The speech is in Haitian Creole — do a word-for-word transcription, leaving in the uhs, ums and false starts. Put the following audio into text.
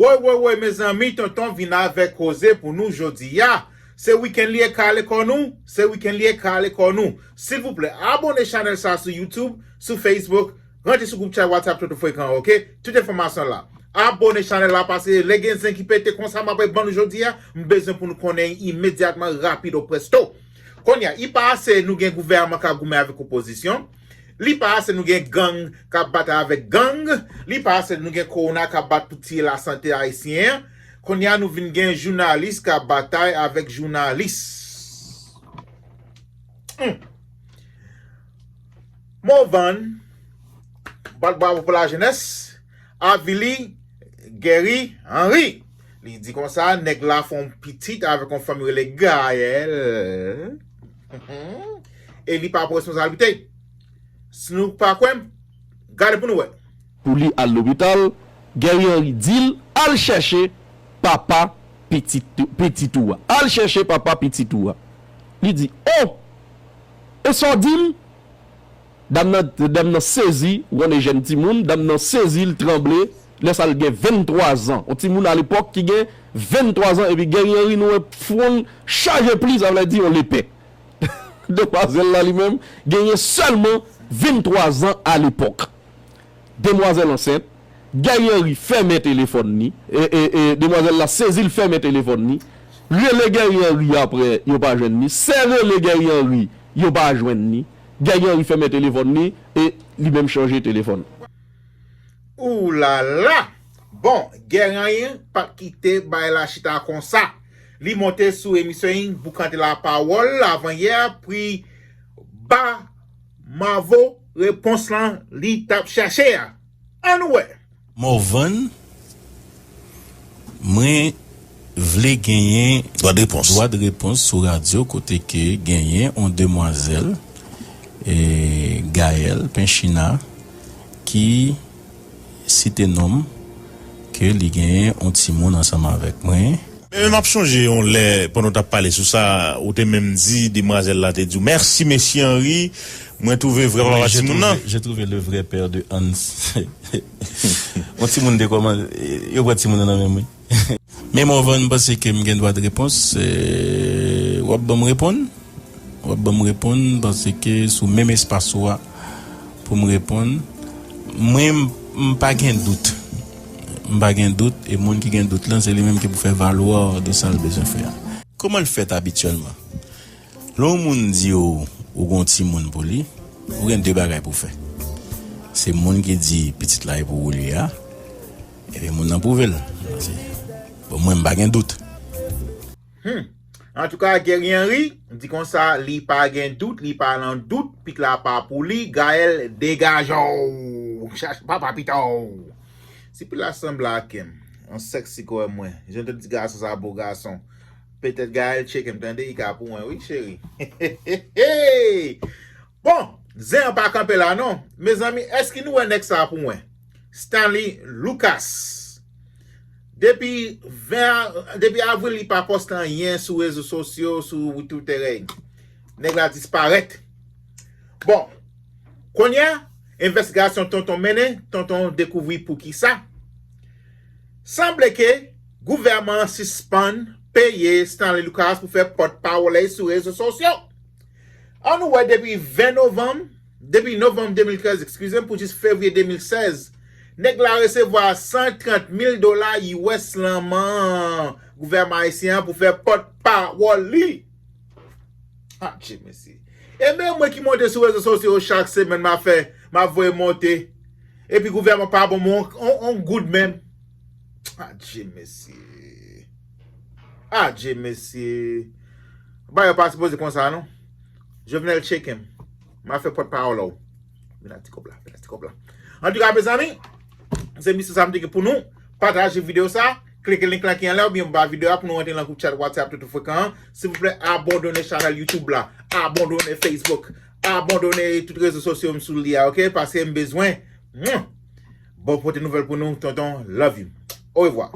Woy, woy, woy, mezanmi, tonton vin avèk koze pou nou jodi a. Se wikenn li ye, kale kò nou. Se wikenn li ye, kale kò nou. Silvouplè, abòne chanèl sa sou YouTube, sou Facebook, rantre sou gwoup chat WhatsApp Tonton Frekan, oke? Tout enfòmasyon la. Abòne chanèl la, paske lè gen zen ki pete konsa m ap ban nou jodi a, m bezwen pou nou konnen imedyatman, rapido presto. Kounye a, li pa ase nou gen gouvènman k ap goumen avèk opozisyon. Li pa ase nou gen gang k ap batay avèk gang. Li pa ase nou gen kowona k ap bat pou tiye lasante ayisyen an. Kounye a, nou vin gen jounalis k ap batay avèk jounalis. Hmm. Morvan bat bravo pou lajenès, avili Guerrier Henry. Li di konsa, nèg la fè yon pitit avèk yon fanm rele Gaël. E li pa pran responsablite. Si nou pa kwè m, gade pou nou wè. Pou li al lopital, Guerrier Henry di l al chèche papa pitit ou a. Al chèche papa pitit ou a. Li di, o! E sa w di m? Dam nan, dam nan sezi, ou konnen jèn timoun, dam nan sezi, l tranble, lè sa l gen venntwa zan. Yon timoun alepòk ki gen venntwa zan, epi Guerrier Henry nou wè fwon l chaje pli, sa vle di yon lepè. Demwazèl la li menm genyen sèlman venntwa zan alepòk. Demwazèl ansent, Guerrier Henry fèmen telefòn li, e, e, e, demwazèl la sezi l fèmen telefòn li, rele Guerrier Henry apre yo pa jwenn li, sè rele Guerrier Henry yo pa jwenn li, Guerrier Henry fèmen telefòn li e li menm chanje telefòn. Oulala! Bon, Guerrier Henry pa t kite bagay la chita konsa. Li monte sou emisyon li, boukante lapawòl avanyè, pou li ba Mavo repons lan li t ap chèche a. Ann wè! Morvan, mwen vle genyen dwadrepons sou radyo kote ke genyen yon demwazèl, e, Gaëlle Penchina, ki site non m, ke li genyen yon timoun ansanm avèk mwen. Men m ap chonje yon lè pandan w t ap pale sou sa, ou te menm di demwazèl la te di w, mèsi mesye Henry, mwen twouve vrè papa timoun nan. Je trouve le vrai père de Hans. Yon timoun te kòman, yo pran timoun nan nan men m wi. Men Morvan, m panse ke m gen dwa de repons, w ap ban m reponn. W ap ban m reponn, m panse ke sou menm espas ou a pou m reponn. Mwen, m pa gen dout. M pa gen dout, e moun ki gen dout lan, se li menm ki pou fè valwa de sa l bezwen fè a. Kòman l fèt abityèlman? Lè yon moun di w ou gen yon timoun pou li, ou gen de bagay pou w fè. Se moun ki di pitit la e pou ou li a, epi moun nan pwouve l. Bon, mwen, m pa gen dout. Hmm. Antouka, Guerrier Henry di konsa, li pa gen dout, li pa nan dout, pit la pa pou li, Gaëlle degaje w, chache papa pita w. Si pit la sanble ak yon sèks si kò mwen, jan te di gason sa bo gason. Petèt Gaëlle tcheke m tande, li ka pou mwen wi cheri. Bon, zen an pa kanpe la non. Mezanmi, èske nou wè nèg sa pou mwen? Stanley Lucas. Depi ven, depi avril li pa poste anyen sou rezo sosyo, sou Twitter. Nèg la disparèt. Bon, kounye a, envestigasyon tonton mennen, tonton dekouvri poukisa. Sanble ke gouvèman an sispann peye Stanley Lucas pou fè pòt pawòl li sou rezo sosyo. Ann wè depi ven novanm, depi novanm de mil trèz, eskize m, pou jis fevriye de mil sèz, nèg la resevwa san trant mil dola U S lan men gouvèman ayisyen an pou fè pòt pawòl li. Adje mesye. E men mwen ki monte sou rezo sosyo yo chak semèn m ap fè, m ap voye monte. Epi gouvèman pa ban mwen on, on, on goud menm. Adje mesye. Adje mesye. Bagay yo pa sipoze konsa non. Jovenel tcheke m. M a fè pòt pawòl ou. Vin ak ti kòb la, vin ak ti kòb la. Antouka mezanmi, se misye sa m te gen pou nou. Pataje videyo sa, klike link la ki anlè oubyen anba videyo a pou nou rantre nan gwoup chat WhatsApp Tonton Frekan an. Silvouplè abandone chanèl YouTube la, abandone Facebook, abandone tout rezo sosyo m sou li a, oke? Paske m bezwen. Bon, pote nouvèl pou nou, tonton. Love you. Orevwa.